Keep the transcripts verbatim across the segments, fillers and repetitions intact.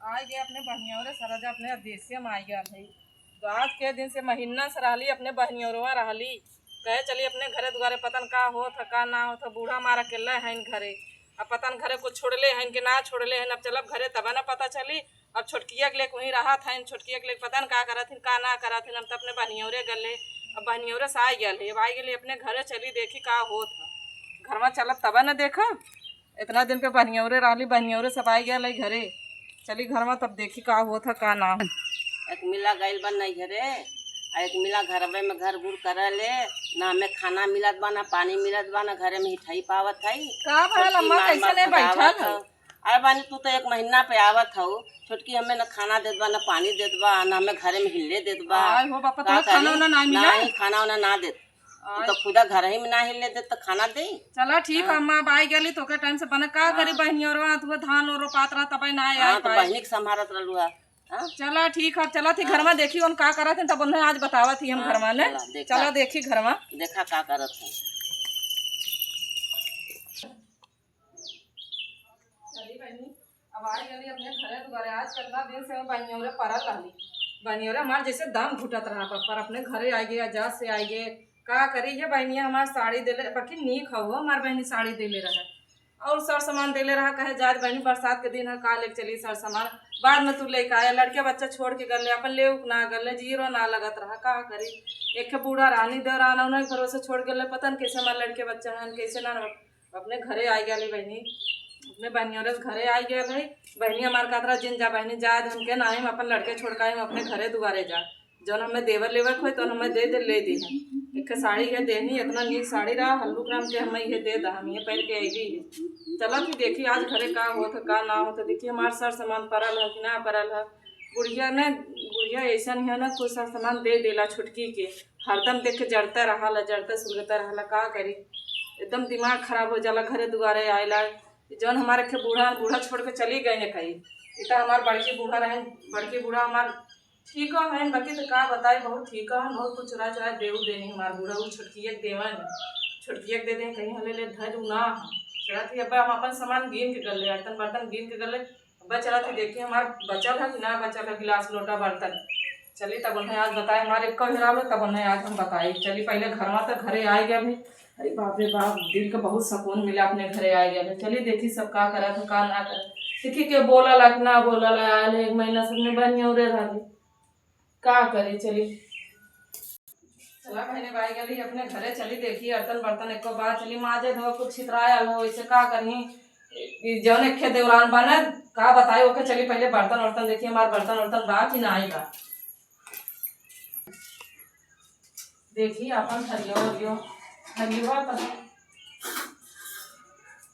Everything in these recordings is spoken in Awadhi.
आइ गए अपने बहिनियौरे सरजा अपने देसे में आइ गए है। तो आज के दिन से महीना से रहली अपने बहिनियौरवा रहली। कहे चली अपने घरे दुआरे पता न का होत ह, का ना होत ह। बूढ़ा मार अकेले हइन घरे। अब पता न घरे कुछ छोड़ले हइन कि ना छोड़ले हइन। अब चलब घरे तब न पता चली। अब छोटकिया के लेके वहीं रहत हइन। छोटकिया के लेके पता न का करत हइन, का ना करत हइन। हम तो अपने बहिनियौरे गले, अब बहिनियौरे से आइ गए है। अब आइ गए अपने घरे, चली देखी का होत ह। घरवा चलब तब न देखब। इतना दिन पे बहिनियौरे रहली, बहिनियौरे सब आइ गए है घरे। चली घरवा तब देखी का होत ह, का ना। एक मिला गइल बा नैहरे, आ एक मिला घरवे में घर गुर करे ले। ना हमें खाना मिलत बा, ना पानी मिलत बा, ना घरे में हिठाई पावत है। का भला छोटकी अम्मा, मार कैसे मार नहीं भगावत बैठल हौ। हौ। अरे बानी, तू तो एक महीना पे आवत हौ। छोटकी हमें ना खाना देत बा, ना पानी देत बा, ना हमें घरे में हिले देत बा। आय हो बापा, का तुम्हें खाना करी? वाना ना मिला? नहीं, खाना वाना ना देत। तू आय। तो खुदा घर ही में ना हिले देत, तो खाना दे? चला ठीक है, हाँ। अम्मा, अब आइ गली तो ओके टाइम से बना। का हाँ। करी बहिनियौरवा, तू धान और रोपात रहा, तब ना आइ हाँ, तो पाए। बहिनी के संभारत रहलू है। हाँ? चला ठीक है, चला थी हाँ। घरवा देखी उन का करत हैं, तब उन्हें आज बतावत ही हम हाँ, घरवा ने। चला, देखा। चला देखी घरवा। देखा का करत हैं। चली बहिनी, अब आइ गली अपने घरे दुआरे। आज कितना दिन से बहिनियौरे परल रहली। बहिनियौरे हमार जैसे दम घुटत रहा, पर, पर अपने घरे आइ गए, अजाद से आइ गए। का करी ये बहिनिया हमार साड़ी देले, बाकी नीक हौ, हमार बहिनी साड़ी देले रहे। और सर सामान देले रहा, कहे जात बहिनी बरसात के दिन है, का लेके चली सर सामान। बाद में तू लेके आया, लड़के बच्चा छोड़ के गले, अपन ले उक ना गले, जीरो ना लगत रहा, का करी। एक ठे बूढ़ा रहनी देवरान, उन्हें भरोसे छोड़ गले, पता न कैसे हमार लड़के बच्चा हैं, कैसे ना। अपने घरे आइ गए बहिनी, अपने बहिनियौरे से घरे आइ गए है। बहिनी हमार कहत रहा, "जिन जा बहिनी, जा दे हमके, ना हम अपन लड़के छोड़ के हम अपने घरे दुआरे जा, जौन हमें देवर लेवे के होई तो हमें दे दे, ले दी है।" एक साड़ी है देनी, इतना नीक साड़ी रहा, हल्लुक राम के हमें ये दे दा, हम ये पहन के अइली है। चला थी देखी आज घरे का होत है, का ना होत है। देखी हमार सर सामान परल है कि ना परल है। बुढ़िया ने, बुढ़िया ऐसन है ना, कुछ सर सामान दे देला छुटकी के, हरदम देख के जरता रहाला, जरता सुलगता रहाला, का करी। एकदम दिमाग खराब हो जाला घरे दुआरे आइला। जौन हमारे के बूढ़ा, बूढ़ा छोड़ के चली गई ने कही। इतना हमार बड़की बूढ़ा रहे, बड़की बूढ़ा हमार ठीक है, बाकी तो का बताई, बहुत ठीक है, बहुत कुछ चुरा चुरा देऊ देनी हमार बूढ़ा, वो छोटकिया के देवन, छोटकिया के दे दे, कहीं हले ले धर उ ना। चला थी अब हम अपन सामान गिन के गले, अर्तन बर्तन गिन के गले, बा चला थी देखी हमार बचल है कि ना बचल है गिलास लोटा बर्तन। चली तब उन्हें आज बताए, हमारे एक कहीं रहा तब उन्हें आज हम बताए। चली पहले घरवा तक घरे आइ गए अभी। अरे बाप रे बाप, दिल के बहुत सुकून मिला अपने घरे आइ गए। चली देखी सब का करत है, का ना करत। देखी के बोला ला कि ना बोला ला, आयल है एक महीना से अपने बहिनियौरे रहली। का करी, चली। चला बहिनी, बाई गली अपने घरे चली, देखी अर्तन बर्तन एको बार चली माजे धो, कुछ छितरायल हो, इसे का करी। ई जौन एक खे देवरान बने, का बताई ओके, चली पहले बर्तन वर्तन देखी, हमार बर्तन वर्तन बा कि नाई बा। देखी अपन थरिया वरिया, थरिया बा त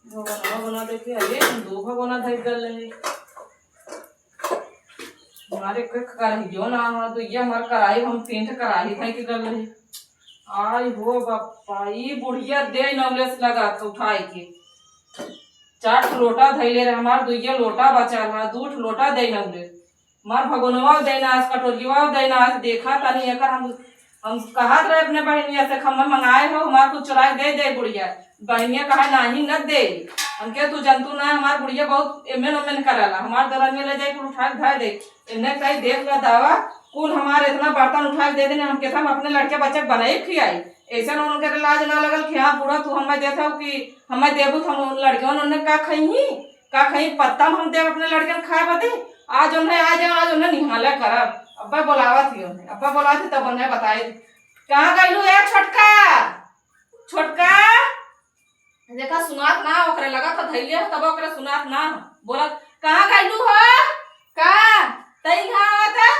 भगोना वगोना देखी, अरे हम दो भगोना धर गल रहे। हमारे कोई कराहियो ना हो, तो ये हमार कराही, हम तीन ठे कराही धइ के गल रही। आई हो बापा, ई बुढ़िया दे नौलेस लगा के उठाई के। चार ठो लोटा धइले रहे, हमार दुइये लोटा बचा रहा, दू ठो लोटा दे नौलेस। हमार भगोनवा दे ना, आज कटोरियवा दे ना, आज देखा तनी एकर हम हम कहत रहे अपने बहिनिया से, "खम्मा मंगाए हो, हमार कुछ चुराए दे दे बुढ़िया।" बहिनिया कहा, "नाही, न दे।" हमके तू जनतू ना, हमार बुढ़िया बहुत एमेन ओमेन करला। हमार दरनिया ले जाए, कुल उठा के धर दे। इन्हें कही, "देख ला दावा, कुल हमार इतना बर्तन उठा के दे देने, हम कहता हम अपने लड़के बच्चे के बनाई खियाई।" ऐसे उनके लाज ना लगल कि हाँ बूढ़ा, तू हमें देत हो कि हमें देबू, तो हम लड़के उन्होंने का खई ही? का कहीं पत्ता में हम देब अपने लड़कन खाए बदे? आज उन्हें, आज, आज उन्हें निहाला करब। अब्बा बोलावत ही उन्हें, अब्बा बोलावत ही तब उन्हें बताई। कहाँ गइलू ए छोटका? छोटका? देखा सुनात ना, ओकरे लगा था धैले है, तब ओकरे सुनात ना। बोला, "कहाँ गइलू हो? का? तई कहाँ आवत है?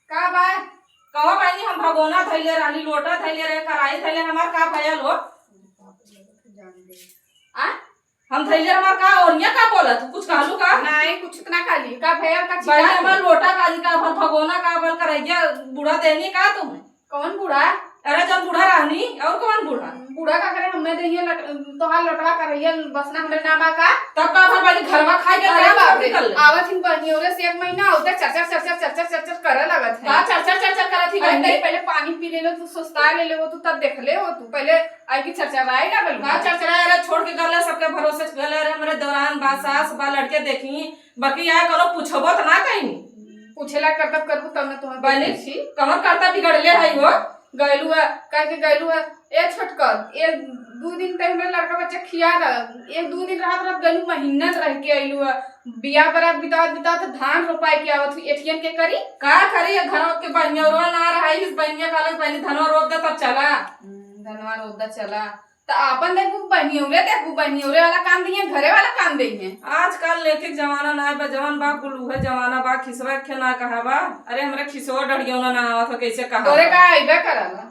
का बा?" कहो बहिनी, हम भगोना धैले रहली, लोटा धैले रहे, कराही धैले, हमार का भयल हो? आ? हम धइले हमार का ओनिया का बोलत? कुछ कहलू का? नहीं, कुछ इतना कहली। का भैया का पहले चिल्ला हमार तू? लोटा का अधिका, हमार भगोना का, हमार करैया बूढ़ा देनी का तुम्हें? कौन बूढ़ा? अरे जौन बूढ़ा रहनी, और कौन बूढ़ा? बूढ़ा का करे, हमने देहिए लट-, तोहार लटवा करैया बसना हमरे ना बा का? तब का भर बानी घरवा खाए के अरे खाए बाप रे, निकल ले। आवत हिन बहनियों रे से एक महीना होते चर चर चर चर चर चर चर चर करे लगत है। का चर चर चर चर करत अरे, तई पहले पानी पी ले लो, तू सुस्ता ले ले हो, तू तब देख ले हो, तू पहले आई की चरचराए लागल का हो। चरचराए? अरे, छोड़ के गल है, सबके भरोसे गल है। अरे, हमरे देवरान बा, सास बा, लड़के देखी, बाकी यहाँ कोनो पूछबो त ना कहीं। पूछे ला करतब करबू तब न तुम्हें बनी, पूछी। कमर करता बिगड़ले है हो। गैलू है, कह के गैलू है, ए छोटकर, ए दू दिन तक हमरा लड़का बच्चा खिया रहा, एक दू दिन रहत रहत गैलू, महीना रह के अइलू है। बियाह बरात बितावत बितावत धान रोपाए के आवत हुई, एठियन के करी? का करी, ये घरवा के बनियौरवा ना रहा, इस बनिया कालस बनी धनवा रोप दे तब चला। हम्म, धनवा रोप दे चला। त आपन देखबू, बनियौरे देखबू, बनियौरे वाला काम दिए, घरे वाला काम दिए। आजकल नैतिक जमाना ना बा, जवन बा कुल उहे जमाना बा, खिसवा के ना कहा बा। अरे, हमरा खिसवा डढ़ियौना ना आवत हो, कैसे कहा तोरे बा? का अइबे करला?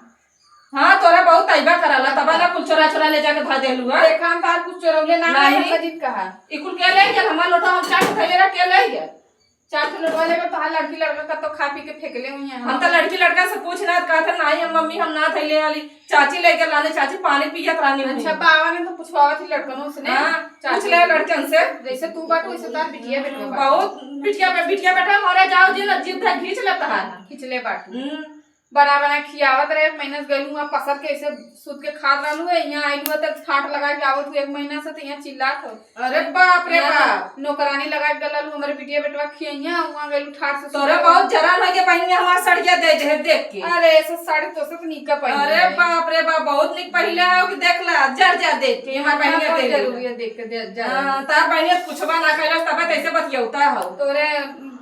हाँ, तोरा बहुत अइबा कराला, तब ना कुल चोरा चोरा ले जाके धर देलू है। देखा, हम तार कुछ चोरौले ना नहीं। है, अजीब कहा। ई कुल के ले गया? हमार लोटा हम चाट खैले रह के ले गया? चाट लोटवा लेबे, तोहार लड़की लड़का कब तो खा पी के फेंकले हुई हैं। हम तो लड़की लड़का से पूछ ना, कहते नहीं, हम मम्मी हम ना थैले वाली चाची लेके लाने, चाची पानी पियत रहनी हुई। अच्छा, बाबा ने तो पूछवावत ही लड़कनों से ने। हाँ, चाची पूछ ले लड़कन से। जैसे तू बाटू, वैसे तार बिटिया बेटवा बाटू। बहुत बिटिया बे-, बिटिया बेटा मोरे जाओ जी ना, जीभ धर खींच लेता है। खींच ले बाटू। हम्म। बना बना खियावत रहे, एक महीना से गइलू वहाँ पसर के ऐसे सूत के खात रहलू है, यहाँ आइलू है तब ठाट लगा के आवत हूँ एक महीना से, तो यहाँ चिल्लात हो। अरे बाप रे यहाँ बाप। तो नौकरानी लगा के गललू, हमारे बिटिया बेटवा खियैया, वहाँ गइलू ठाट से तोरा सूत बहुत जलन हो गया बहिनिया, हमार सड़िया दे दे देख के। अरे ऐसे साड़ी तो सब नीका पहन अरे ले। बाप रे बाप, बहुत निक पहले हो कि देख ला, जर जर देख के, हमार हाँ, बहिनिया बहुत दे जरूरी ले। है देख के, जर जर। हाँ, तार बहिनिया पूछबा ना कैलस, तबे तैसे बतियौता हो। तोरे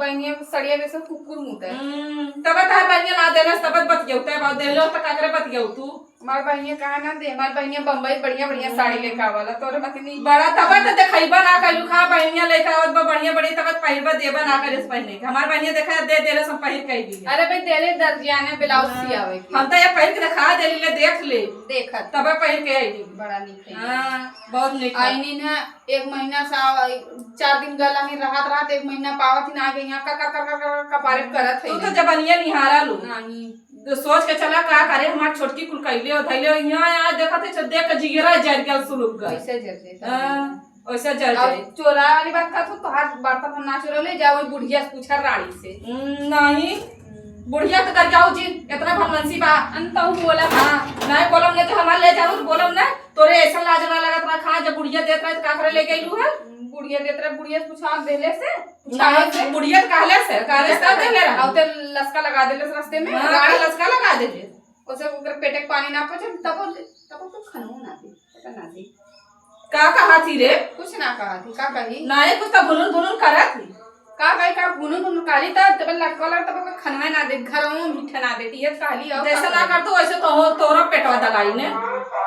बहिनिया के सड़िया जैसे कुकुर मुते। हम्म, तबे तार बहिनिया ना देलस, तबे बतियौते बा, देलो त काकरे बतियौ तू? हमार बहिनिया कहा ना दे, हमार बहिनिया बम्बई बढ़िया बढ़िया साड़ी लेके आवाला, तोरे मत नहीं। बड़ा तबे त देखैबा ना कइलू, खा बहिनिया लेके आवत बा बढ़िया बढ़िया, तबे पहिरबा देबा ना करे से पहले। हमार बहिनिया देखा दे देलस, हम पहिर कह दी। अरे भाई, देले दर्जिया ने ब्लाउज हाँ। सियावे के। हम तो ये पहिर के दिखा देली, ले देख ले। देखत। तबे पहिर के आई। बड़ा निक है। हाँ, बहुत निक है। आईनी ना एक महीना से आव-, चार दिन गला ही रहत रहत एक महीना पावत ही ना आगे यहाँ कर कर कर कर कर कपारे करत है तू तो नहीं। जबनिया निहारा लू। नहीं। तो सोच के चला का करे, हमार छोटकी कुल कैले हो धैले हो, यहाँ आज देखत है, देख के जिगरा जर गया सुलुक गया। कैसे जर जाए? हाँ, वैसे जर और जाए। चोरा वाली बात का तू तोहार बर्तन हम ना चोरा ले जाओ, वही बुढ़िया से पूछा रानी से। हम्म, नहीं। हम्म। बुढ़िया तो कर जाओ जी, इतना भनवंसी बा। अन तहु बोला। हाँ, नहीं बोलम नहीं तो हमार ले जाओ, बोलम ना। तोरे ऐसा लाज ना लगत रहा, कहाँ जब बुढ़िया देत रहे तो का करे ले गइलू है? बुढ़िया देत रहे, बुढ़िया से पूछा देले से? पूछा नहीं, से? बुढ़िया तो कहले से, कहले से देले रहा। और ते लसका लगा देले से रास्ते में, हाँ, गाड़ी लसका लगा देले। उसे ओकर पेटे के पानी ना पचे, तब, तब तो खनऊ ना दे, पता ना दे। का कहा थी रे? कुछ ना कहा थी, का कही? नहीं, कुछ तो भुनुन भुनुन करा थी। का भाई, का भुनुन भुनुन काली त जब लटकल तब ओकर खनवा ना दे, घरवा में मीठा ना दे, ये कहली और जैसे का ना कही? कर तू वैसे तो हो, तोरा पेटवा दगाई ने,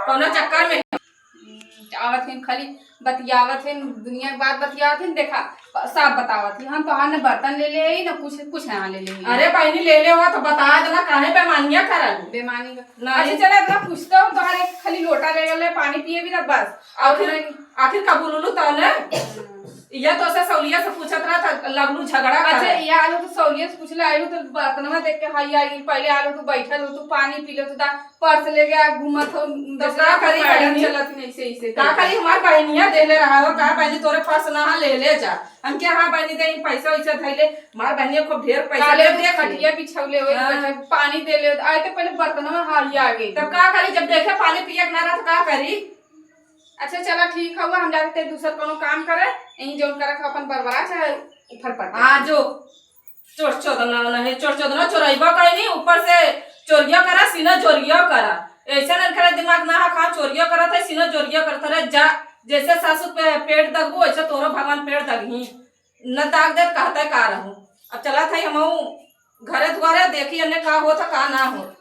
कौना चक्कर में? हम्म, आवत हैं खाली बतियावत हैं, दुनिया के बात बतियावत हैं, देखा, साफ बतावत हैं, हम तोहार न बर्तन ले ले आई, न कुछ, कुछ ना ले ले आई। अरे बहिनी, ले ले हो तो बता देना, काहे बेमानिया करल? बेमानी का। नहीं। अच्छा चला, इतना पूछता हूँ, तोहार एक खाली लोटा रह गल है, पानी पिए भी ना बस। आखिर, आखिर का बोलू तो ने? हम्म। या तो से सौलिया से पूछत रहा था, लगलू झगड़ा अच्छा, करे। या आलू तो सौलिया से पूछले, आलू तो बर्तनवा देख के हाई आई, पहले आलू तू बैठल हो, तू पानी पी ले, तू दा-, पर्स ले गया, घूमत हो, तो दूसरा का करी मैडम बहिनी? चलत नहीं से, इसे का करके। करी, हमार बहिनिया देले रहा हो, का बहिनी तोरे पर्स ना हा, ले ले जा। हम क्या, हाँ बहिनी दे, पैसा वैसा धैले, हमार बहिनिया खूब ढेर पैसा काले ले तू देख ले। खटिया बिछौले हो, हाँ। बैठे, पानी दे ले, आए तो पहले बर्तनवा हालिया आ गई। तब का करी, जब देखे पानी पिए के ना रहा तो का करी? अच्छा चला ठीक हवा, हम जाते दूसर कोनो काम करे, यहीं जौन करत हो अपन बरबरा चाहे उफर पड़। हाँ जो, चोर चोदना नहीं, चोर चोदना चोरैबा कहीं नहीं, ऊपर से चोरिया करा, सीना जोरिया करा। ऐसे नहीं करे दिमाग ना हा, कहाँ चोरिया करत है, सीना जोरिया करत है। जा, जैसे सासू पे पेट दगबू, वैसे तोरो भगवान पेट दगही। न दाग देत कहते का रहू। अब चला था हमहू घरे दुआरे, देखी अन्ने का होत है, का ना होत।